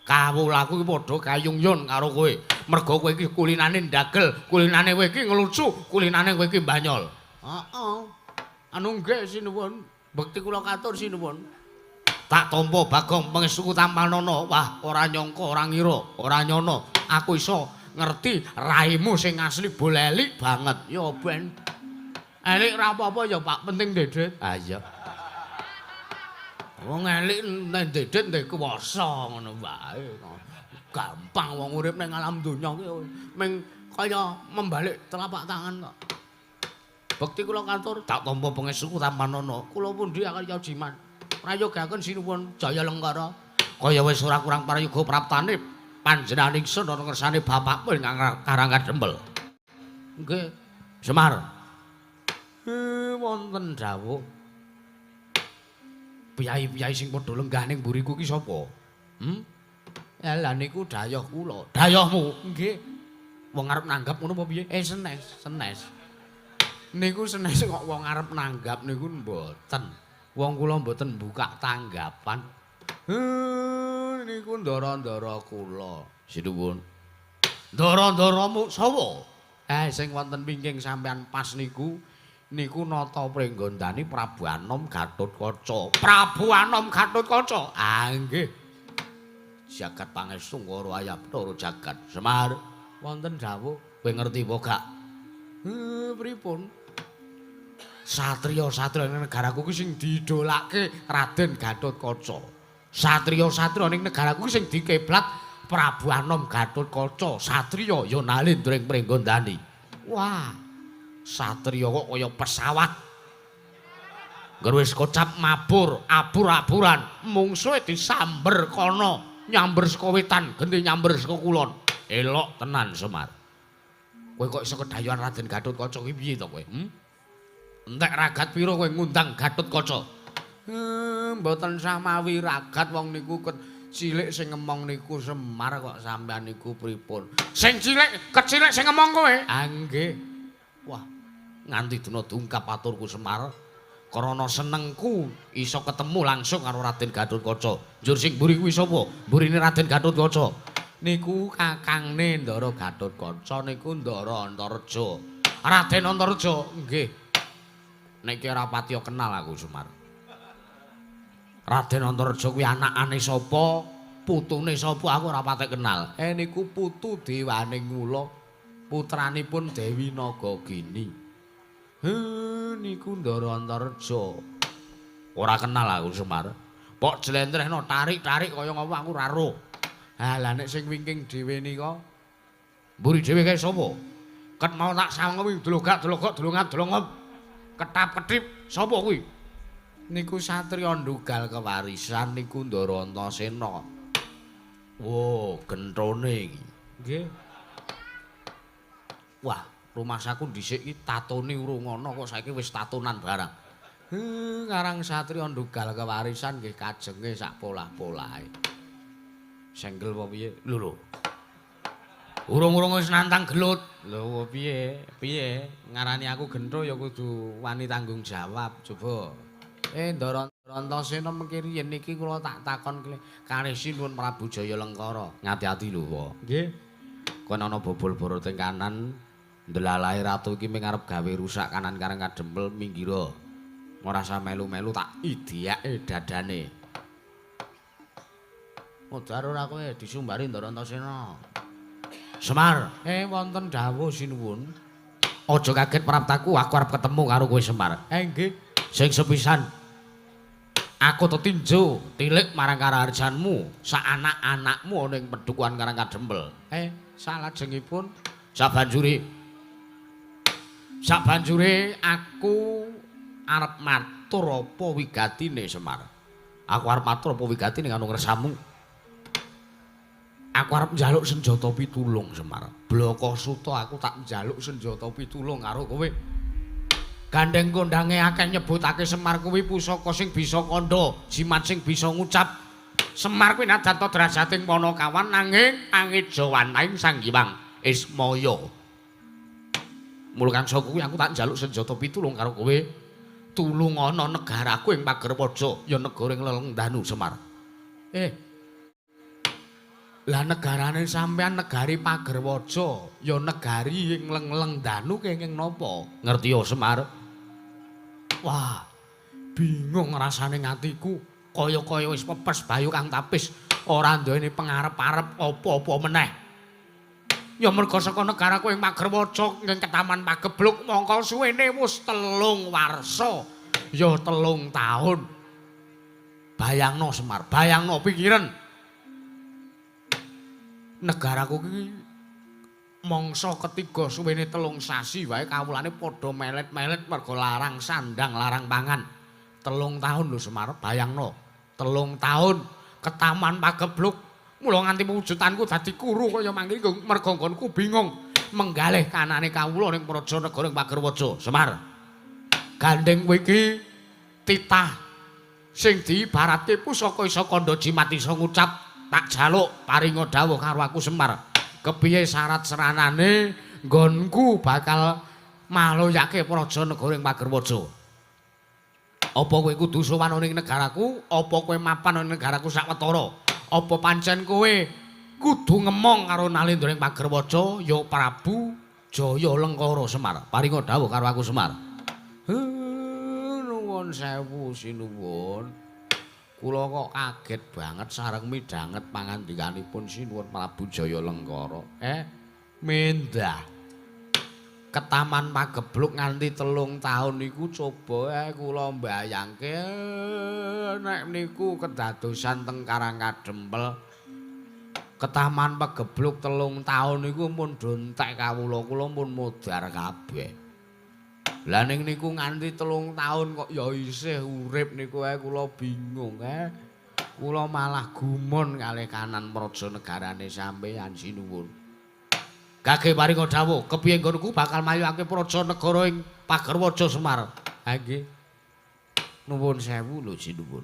Kawulaku iki padha kayung-yun karo kowe. Mergo kowe iki kulinane ndagel, kulinane kowe iki ngelucu, kulinane kowe iki banyol. Heeh. Anu nggih sinuwun, bekti kula katur sinuwun. Tak tampa Bagong pangestuku tampanana. Wah, ora nyangka, ora ngira, ora nyono. Aku iso ngerti raimu sing asli bolelik banget. Ya ben. Elik ora apa-apa ya, Pak, penting dedet. Ah iya. Wong elik nek dedet ndek kuwasa ngono wae. Gampang wong urip ning alam donya ki ming kaya membalik telapak tangan kok. Bekti kula katur, tak tampa pangestuku tampanana. Kula pundi akarya jimat. Prayogaken sinuwun Jaya Lengkara. Kaya wis ora kurang prayoga praptane panjenengan ingsun ana ngersane bapakmu ing Karang Kadempel. Nggih. Semar. Wonten dawuh. Piyai-piyai sing padha lenggah ning mburiku ki sapa? Lah niku dayoh kula. Dayohmu? Nggih. Wong arep nanggap ngono apa piye? Senes, senes. Niku senes kok wong arep nanggap niku mboten. Wong kula mboten buka tanggapan. Niku ndara-ndara kula. Sinuwun. Ndara-ndaramu sapa? Sing wonten wingking sampean pas niku niku nata pringgondani Prabu Anom Gatotkaca. Prabu Anom Gatotkaca. Ah nggih. Jagat pangestu ngoro ayaptara jagat. Semar, wonten dawuh. Kowe ngerti apa gak? Pripun? Satriya-satriya ning negaraku ki sing diidolake Raden Gatotkaca. Satriya-satriya ning negaraku ki sing dikeblat Prabu Anom Gatotkaca. Satriya ya Nalindra ing Pringgondani. Wah, satriya kok kaya pesawat. Ngger wis kocap mabur, abur-aburan, mungsuhe disamber kono, nyamber saka wetan, genti nyamber saka kulon. Elok tenan Semar. Kowe kok iso kedayuhan Raden Gatotkaca ki piye to kowe? Entek ragat pira kowe ngundang Gatotkaca? Mboten samawi ragat wong niku cilik sing ngemong niku Semar kok sampean niku pripun? Sing cilik, kecilik sing ngemong kowe? Ah nggih. Wah, nganti dina dungkap aturku Semar. Krana senengku iso ketemu langsung karo Raden Gatotkaca. Njur sing mburi kuwi sapa? Mburine Raden Gatotkaca. Niku kakangne Ndara Gatotkaca niku Ndara Antareja. Raden Antareja, nggih. Nek ki ora patiya kenal aku Semar. Raden Antareja kuwi anakane sapa? Putune sapa aku ora patek kenal. Niku putu Dewaning Wula, putranipun Dewi Nagagini. Niku Ndara Antareja. Ora kenal aku Semar. Pok jlentrehno tarik-tarik kaya ngopo aku ora roh. Ha lah nek sing wingking dhewe nika mburi dhewe kae sapa? Ket mau tak sawang kuwi dlogak-dlogok dlongap-dlongop. Ketap-ketip sapa kuwi? Niku satriya ndugal kewarisan niku Ndara Antasena. Wo, genthone iki. Nggih. Wah, rumasaku dhisik iki tatone urung ana kok saiki wis tatonan barang. Ngarang satriya ndugal kewarisan nggih kajenge sak polah-polahe. Senggel apa piye? Lho lho. Urung-urung wis nantang gelut. Lho piye? Piye? Ngarani aku gentho ya kudu wani tanggung jawab, coba. Ndara Antasena mengki riyen niki kula tak takon kalih Sinuwun Prabu Jaya Lengkara. Ngati-ati lho, Pak. Nggih. Kon ana bobol boro teng kanan, ndelalahe ratu iki mung arep gawe rusak kanan Karang Kadempel minggira. Ora usah melu-melu tak idyake dadane. Modar ora kowe disumbari Ndara Antasena. Semar, wonten dawuh sinuwun. Aja kaget praptaku, aku arep ketemu karo kowe Semar. Nggih. Sing sepisan aku tetinjo tilik marang karaharjanmu, sak anak-anakmu ana ing pedukuhan Karang Kadempel. Salajengipun sabanjure aku arep matur apa wigatine Semar. Aku arep matur apa wigatine karo ngersamu. Aku arep njaluk senjata pitulung Semar. Blaka Suta aku tak njaluk senjata pitulung karo kowe. Gandeng kondange akeh nyebutake Semar kuwi pusaka sing bisa kandha, jimat sing bisa ngucap. Semar kuwi najan ta drajating Panakawan nanging pangejawantaing Sang Hyang Ismaya. Mula kangsa kuwi aku tak njaluk senjata pitulung karo kowe. Tulung ana negaraku ing Pagerwaja, ya negara ing Lelengdanu Semar. Lah negarane sampean negari Pagerwaja, ya negari ing Lenglengdanu kenging napa? Ngerti ya Semar? Wah, bingung rasane atiku, kaya-kaya wis pepes bayu kang tapis, ora duweni pengarep-arep apa-apa meneh. Ya merga saka negaraku ing Pagerwaja ing Ketaman Pagebluk mongko suwene wis 3 warsa, ya 3 taun. Bayangno Semar, bayangno pikiran. Negaraku iki mangsa ketiga suwene 3 sasi wae kawulane padha melet-melet merga larang sandang, larang pangan. 3 taun lho Semar, bayangno. 3 taun Ketaman Pagebluk. Mula nganti wujudanku dadi kuru kaya mangke merga nggonku bingung menggalih kanane kawula ning praja negara ing Pagerwaja. Semar. Gandeng kowe iki titah sing diibaratke pusaka isa kandha jimat isa ngucap tak jaluk paringa dawuh karo aku Semar. Kepiye syarat seranane nggonku bakal maloyake praja negara ing Pagerwaja. Apa kowe kudu sowan ning negaraku? Apa kowe mapan ning negaraku sawetara? Apa pancen kowe kudu ngemong karo Nalendra ing Pagerwaja ya Prabu Jaya Lengkara Semar? Paringa dawuh karo aku Semar. Nuwun sewu sinuwun. Kula kok kaget banget sareng midhanget pangandikanipun Sinuwun Prabu Jaya Lengkara. Mendah. Ketaman Pagebluk nganti 3 taun niku coba kula mbayangke nek niku kedadosan teng Karang Kadempel. Ketaman Pagebluk 3 taun niku pun do entek kawula, kula pun modar kabeh. Lah ning niku nganti 3 taun kok ya isih urip niku ae kula bingung. Kula malah gumun kalih kanan praja negarane sampeyan sinuwun. Gage paringa dawuh, kepiye nggonku bakal mayuake praja negara ing Pagerwaja Semar. Ha nggih. Nuwun sewu lho sinuwun.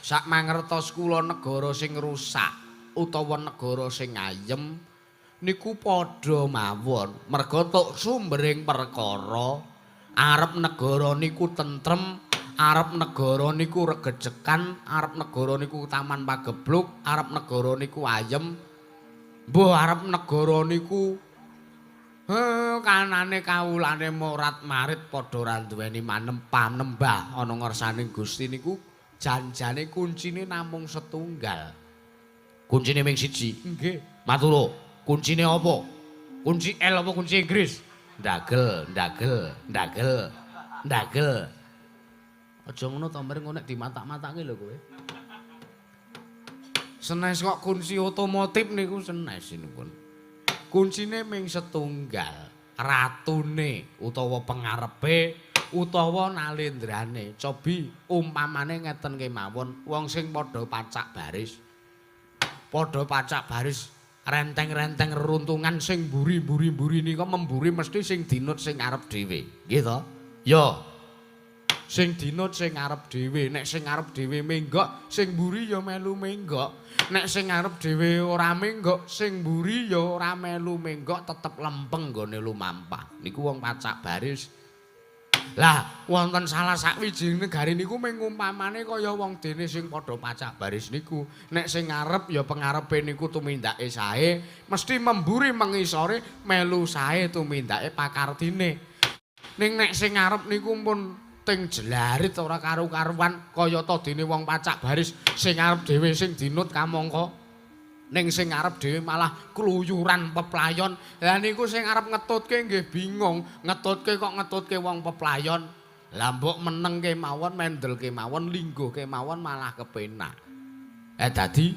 Sak mangertos kula negara sing rusak utawa negara sing ayem niku padha mawon. Merga tok sumbering perkara Arep negara niku tentrem, arep negara niku regejekan, arep negara niku taman pagebluk, arep negara niku ayem. Mbuh arep negara niku kanane kawulane morat-marit padha ora duweni panembah ana ngersaning Gusti niku janjane kuncine namung setunggal. Kuncine ming siji. Nggih. Matur. Kuncine apa? Kunci L apa kunci Inggris? Ndagel, ndagel, ndagel, ndagel. Aja ngono to, mrene nek dimatak-matake lho kowe. Senes kok kunci otomotif niku senes niku. Kuncine ming setunggal, ratune utawa pengarepe utawa nalendrane. Cobi umpamane ngeten kemawon, wong sing padha pacak baris. Padha pacak baris renteng-renteng reruntungan sing mburi-mburi-mburi nika memburi mesti sing dinut sing arep dhewe. Nggih to? Ya. Sing dinut sing arep dhewe, nek sing arep dhewe menggok, sing mburi ya melu menggok. Nek sing arep dhewe ora menggok, sing mburi ya ora melu menggok, tetep lempeng nggone lumampah. Niku wong pacak baris. Lah, wonten salah sawijing negari niku mung umpamane kaya wong dene sing padha pacak baris niku. Nek sing ngarep ya pengarepe niku tumindake sae, mesti memburi mengisore melu sae tumindake pakartine. Ning nek sing ngarep niku pun ting jelarit ora karu-karuan kaya ta dene wong pacak baris sing ngarep dhewe sing dinut kamangka. Ning sing ngarep dhewe malah kluyuran peplayon. Lah niku sing arep ngetutke nggih bingung, ngetutke kok ngetutke wong peplayon. Lah mbok meneng kemawon, mendel kemawon, lingguh kemawon malah kepenak. Dadi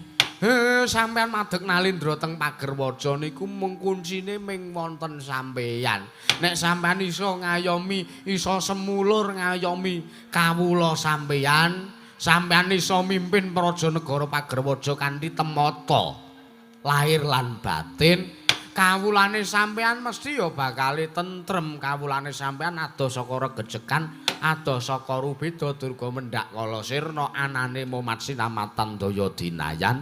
sampean madeg nalindra teng Pagerwaja niku mung kuncine ming wonten sampeyan. Nek sampean iso ngayomi, iso semulur ngayomi kawula sampeyan, sampeyan iso mimpin praja negara Pagerwaja kanthi temata lahir lan batin, kawulane sampeyan mesti ya bakale tentrem. Kawulane sampeyan adoh saka regejekan, adoh saka rubeda durga mendhak kala sirna anane momat sinamatan daya dinayan.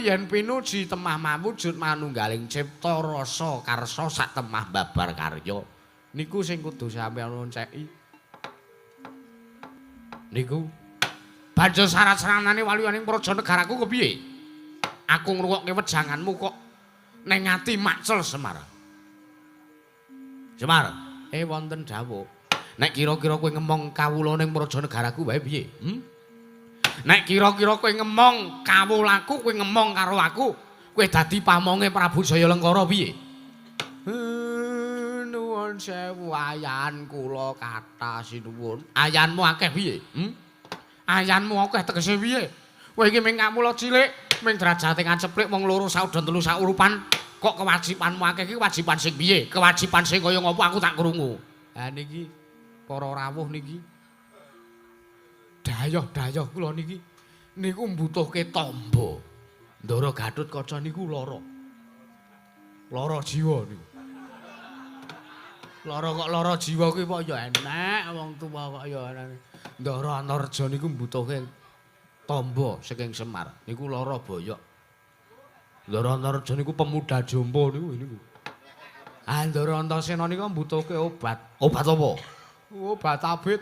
Yen pinuji temah mawujud manunggaling cipta rasa karsa sak temah babar karya. Niku sing kudu sampeyan onceki. Niku banjur syarat saranane waluyaning praja negaraku kepiye? Aku ngrungokke wejanganmu kok ning ati maksel Semar. Semar, wonten dawuh. Nek kira-kira kowe ngemong kawula ning praja negaraku wae piye? Nek kira-kira kowe ngemong kawulaku, kowe ngemong karo aku, kowe dadi pamonge Prabu Jayalengkara piye? Nuwun sewu ayan kula kathah sinuwun. Ayanmu akeh piye? Ayanmu akeh tegese piye? Kowe iki ming kawula cilik, ming derajate ngaceplik wong loro saudon telu saurupan, kok kewajibanmu akeh iki kewajiban sing piye? Kewajiban sing kaya ngopo aku tak krungu. Ha niki para rawuh niki dayoh-dayoh kula niki niku mbutuhke tamba. Ndara Gatotkaca niku lara. Lara jiwa niku. Lara kok lara jiwa kuwi kok ya enek wong tuwa kok ya enek. Ndara Antarja niku mbutuhke tamba saking Semar niku lara boyok. Ndara Antarja niku pemuda jompo niku niku. Ah Ndara Antasena niku mbutuhke obat. Obat apa? Obat abit.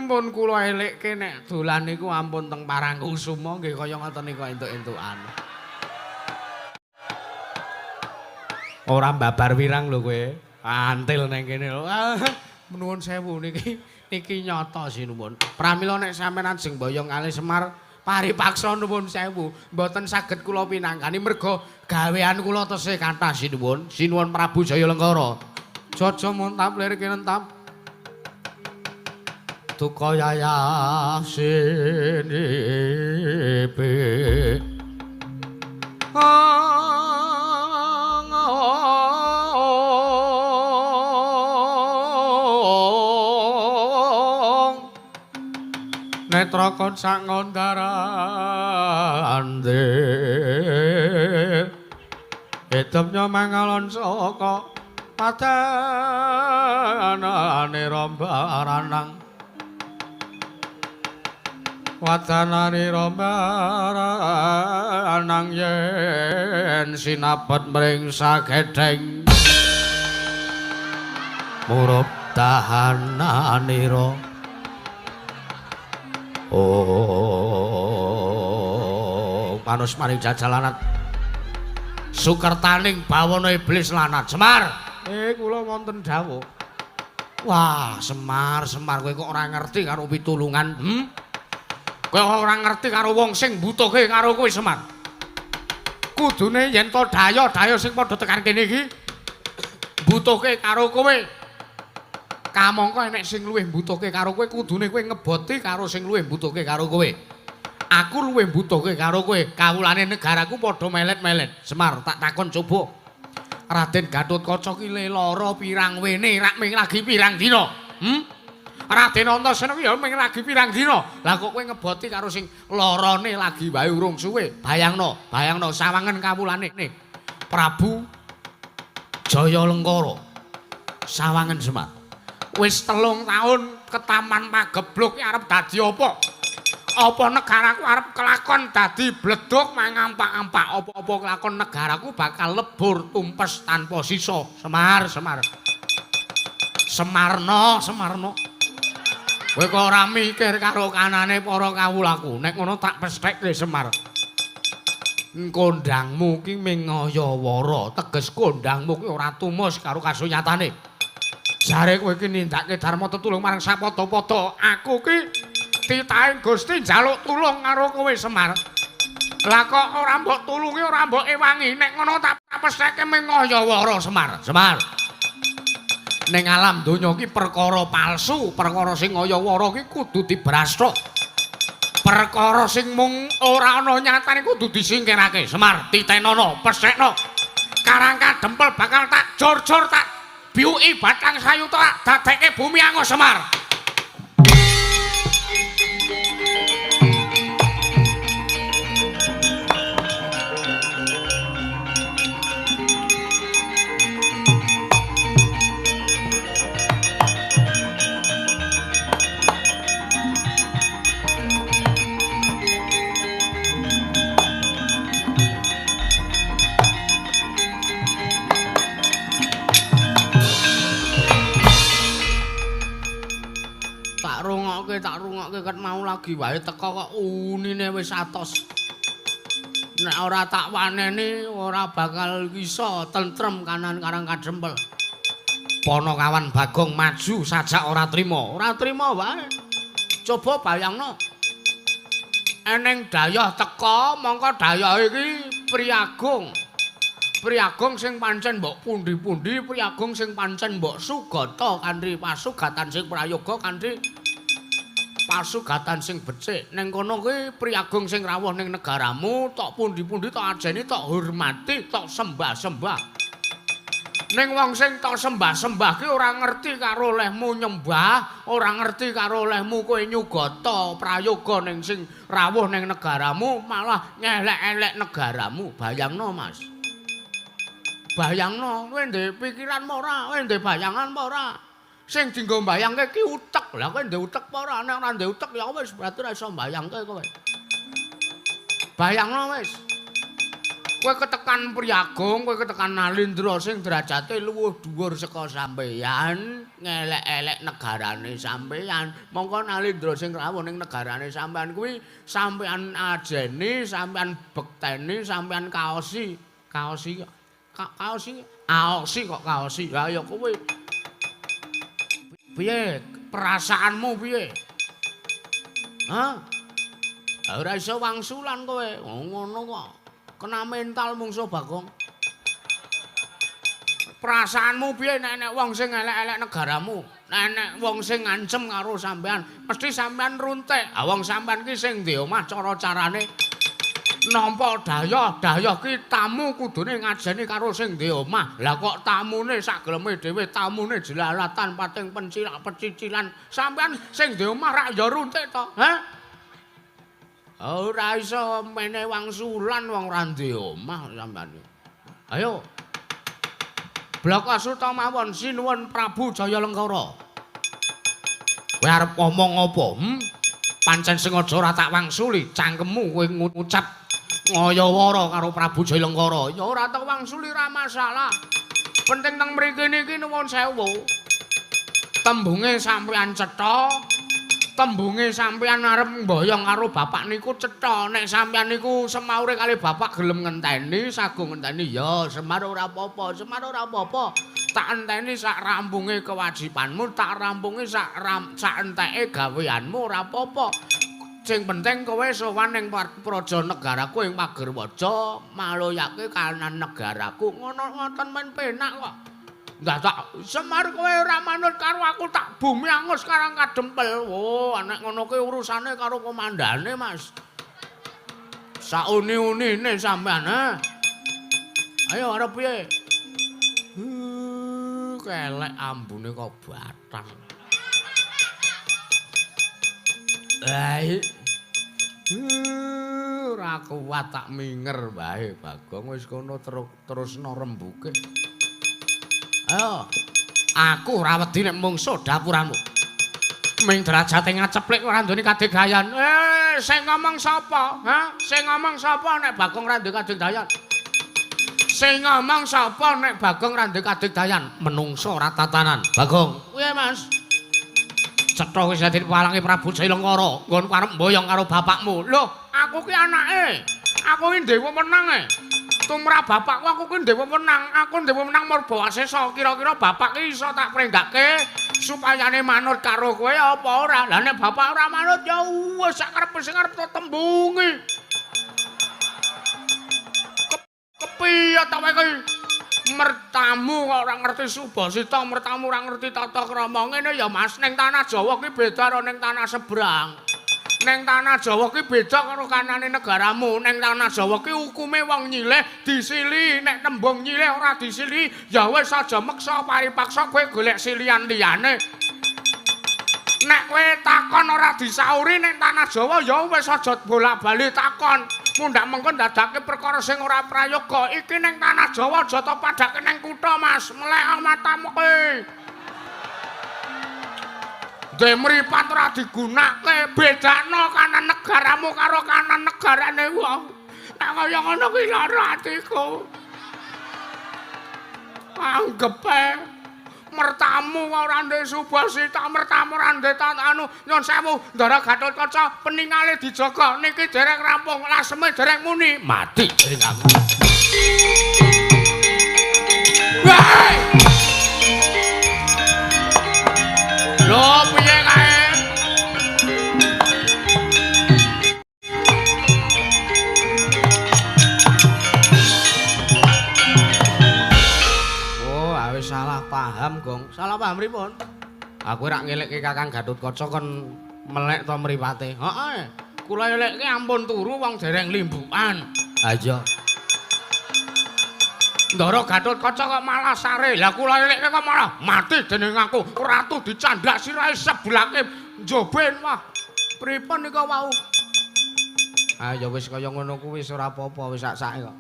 Pun kula elekke nek dolan niku ampun teng Parangkusuma nggih kaya ngoten niku entuk-entukan. Ora babar wirang lho kowe. Antil nang kene lho. Nuwun sewu niki niki nyata sinuwun. Pramila nek sampeyan ajeng boyong kalih Semar paripaksa nuwun sewu, mboten saged kula pinangkani merga gawean kula tesih kathah sinuwun. Sinuwun Prabu Jayalengkara. Jaja montap lir kinentap. Duka yayah sinipe. Netra kon sak ngondarande edemnya mangalon saka padanane rombaranang wadanane rombaranang yen sinabet mring sagedheng. Murup dahananira. Oh, panus maring jajalanat. Sukertaning bawana iblis lanat. Semar. Kula wonten dawuh. Wah, Semar, Semar kowe kok ora ngerti karo pitulungan? Kowe ora ngerti karo wong sing mbutuhke karo kowe, Semar. Kudune yen to daya-daya sing padha tekan kene iki mbutuhke karo kowe. Kamangka enek sing luwih mbutuhke karo kowe, kudune kowe ngeboti karo sing luwih mbutuhke karo kowe. Aku luwih mbutuhke karo kowe, kawulane negaraku padha melet-melet. Semar, tak takon coba. Raden Gatotkaca ki le lara pirang wene rak ming lagi pirang dina? Raden Antasena ki ya ming lagi pirang dina. Lah kok kowe ngeboti karo sing larane lagi wae urung suwe. Bayangno, bayangno sawangen kawulane Prabu Jaya Lengkara. Sawangen Semar. Wis 3 taun ketaman pagebluk ki arep dadi apa? Apa negaraku arep kelakon dadi bleduk mangampak-ampak? Apa-apa kelakon negaraku bakal lebur tumpes tanpa sisa. Semar, Semar. Semarno, Semarno. Kowe kok ora mikir karo kanane para kawulaku. Nek ngono tak pesthekke Semar. Kondangmu ki ming ngayawara, teges kondangmu ki ora tumus karo kasunyatane. Jare kowe ki nindakake dharma tetulung marang sapada-pada. Aku ki titahe Gusti njaluk tulung karo kowe Semar. Lah kok ora mbok tulungi, ora mbok ewangi. Nek ngono tak pestheke ming ngayawara Semar. Semar. Ning alam donya ki perkara palsu, perkara sing ngayawara ki kudu dibrasthok. Perkara sing mung ora ana nyatane kudu disingkirake. Semar, titenono, pesthekno. Karang kadempel bakal tak jor-jor tak biuki batang sayuta dadekke bumi angus Semar. Tak rungokke ket mau lagi wae teko kok unine wis atos. Nek ora tak waneni ora bakal iso tentrem kanan karang kadempel. Ponokawan Bagong maju sajak ora trima. Ora trima wae. Coba bayangno. Eneng dayah teko mongko dayah iki Priagung. Priagung sing pancen mbok pundi-pundi, Priagung sing pancen mbok sugata kanthi pasugatan sing prayoga kanthi pasugatan sing becik. Ning kono kuwi Priagung sing rawuh ning negaramu, tok pundi-pundi tok ajeni, tok hormati, tok sembah-sembah. Ning wong sing tok sembah-sembah ki ora ngerti karo olehmu nyembah, ora ngerti karo olehmu kowe nyugata prayoga ning sing rawuh ning negaramu, malah ngelek-elek negaramu. Bayangno, Mas. Bayangno, kowe ndek pikiran apa ora? Kowe ndek bayangan apa ora? Sing dienggo mbayangke ki utek. Lah kowe ndek utek apa ora? Nek ora ndek utek ya wis berarti ora iso mbayangke kowe. Bayangno wis. Kowe ketekan Priagung, kowe ketekan Nalindra sing derajate luwih dhuwur saka sampeyan, ngelek-elek negarane sampeyan. Mongko Nalindra sing rawuh ning negarane sampeyan kuwi sampeyan ajeni, sampeyan bekteni, sampeyan kaosi. Kaosi kaosi, aosi kok kaosi. Ya ya kowe. Piye perasaanmu piye? Hah? Ora iso wangsulan kowe. Ngono kok. Kena mental mungsuh Bagong. Perasaanmu piye nek enek wong sing elek-elek negaramu? Nek enek wong sing ngancem karo sampean, mesti sampean runtik. Ah wong sampean ki sing ndek omah cara-carane nampa dayah, dayah ki tamu kudune ngajeni karo sing ndek omah. Lah kok tamune sak geleme dhewe, tamune jelalatan pating pencilak pecicilan. Sampean sing ndek omah rak ya runtik to, ha? Ora iso mene wangsulan wong ora ndek omah sampean. Ayo. Blaka suta mawon sinuwun Prabu Jaya Lengkara. Kowe arep ngomong apa? Pancen sengaja ora tak wangsuli cangkemmu kowe ngucap ngayawara karo Prabu Jaya Lengkara. Ya ora tak wangsuli ora masalah. Penting teng mriki niki nuwun sewu. Tembunge sampean cetha, tembunge sampean arep mboyong karo bapak niku cetha. Nek sampean niku semaure kali bapak gelem ngenteni, sagung ngenteni ya Semar ora apa-apa, Semar ora apa-apa. Tak enteni sak rampunge kewajibanmu, tak rampunge sak enteke gaweanmu ora apa-apa. Sing penting kowe sowan ning praja negaraku ing Pagerwaja, maloyake kanan negaraku. Ngono ngoten men penak kok. Ndak tak Semar kowe ora manut karo aku tak bumi angus karang kadempel. Wo, nek ngono kuwi urusane karo komandane, Mas. Sauni-unine sampean, ha. Ayo arep piye? Kelek ambune kok batang. Lah ora kuat tak minger wae Bagong wis kono terusno rembuke. Ayo, aku ora wedi nek mungsuh dapuramu. Ming derajate ngaceplik ora nduweni kadegayan. Sing ngomong sapa? Ha? Sing ngomong sapa nek Bagong ora duwe kadegayan? Sing ngomong sapa nek Bagong ora duwe kadegayan? Menungso ora tatanan. Bagong, piye Mas? Cetha wis dadi palange Prabu Jailengkara, nggon arep mboyong karo bapakmu. Lho, aku ki anake. Aku ki dewa menang e. Tumrap bapakku aku ki dewa menang. Aku dewa menang Murbawasesa. Kira-kira bapak ki iso tak prenggake supayane manut karo kowe apa ora? Lah nek bapak ora manut ya wis sak karepe sing arep tembungi. Kepiye ta kowe iki? Mertamu kok ora ngerti subasita, mertamu ora ngerti tata krama. Ngene ya Mas, ning tanah Jawa ki beda karo ning tanah seberang. Ning tanah Jawa ki beda karo kanane negaramu. Ning tanah Jawa ki hukume wong nyilih disili, nek tembung nyilih ora disili ya wis aja meksa paripaksa kowe golek silian liyane. Nek kowe takon ora disauri ning tanah Jawa ya wis aja bolak-balik takon. Mundhak mengko ndadake perkara sing ora prayoga. Iki ning tanah Jawa aja to padhake ning kutha Mas. Melek matamu kowe. Ndek mripat ora digunake, bedakno kanan negaramu karo kanan negarane wong. Nek kaya ngono kuwi lara atiku. Anggepe mertamu ora ndek subasita, mertamu ora ndek anu nyun sewu, Ndara Gatotkaca peningale dijaga niki dereng rampung, laseme dereng muni, mati dening aku. Wah! Lho piye kae? Oh, wis salah paham, Gong. Salah paham pripun? Aku ora ngelekke Kakang Gatotkaca kon melek to mripate. Heeh. Kula elekke ampun turu wong dereng limbukan. Ha iya. Ndara Gatotkaca kok malah sare. Lah kula elekke kok malah mati dening aku. Ratu dicandak sirahe sebelake njoben. Wah, pripun nika wau? Ah ya wis kaya ngono kuwi wis ora apa-apa, wis sak-sake kok.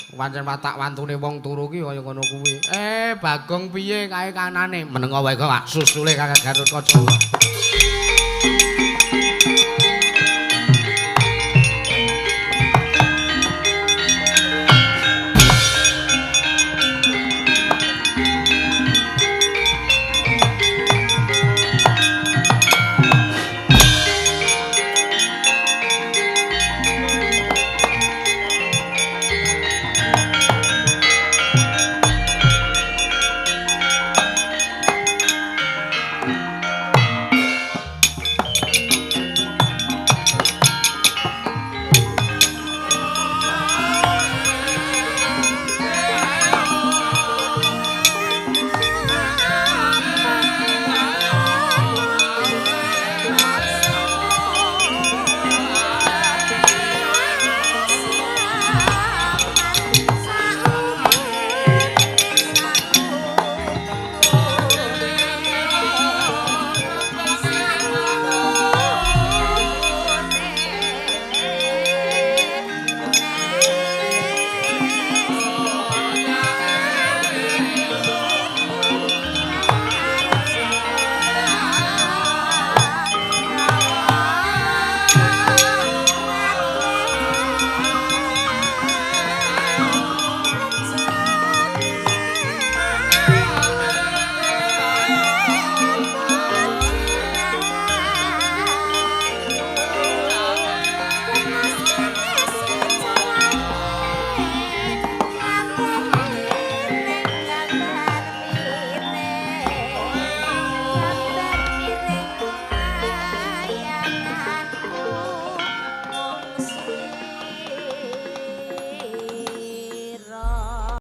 Pancen watak wantune wong turu ki kaya ngono kuwi. Bagong piye kae kanane? Menengo wae kok susule Kakang Gatotkaca.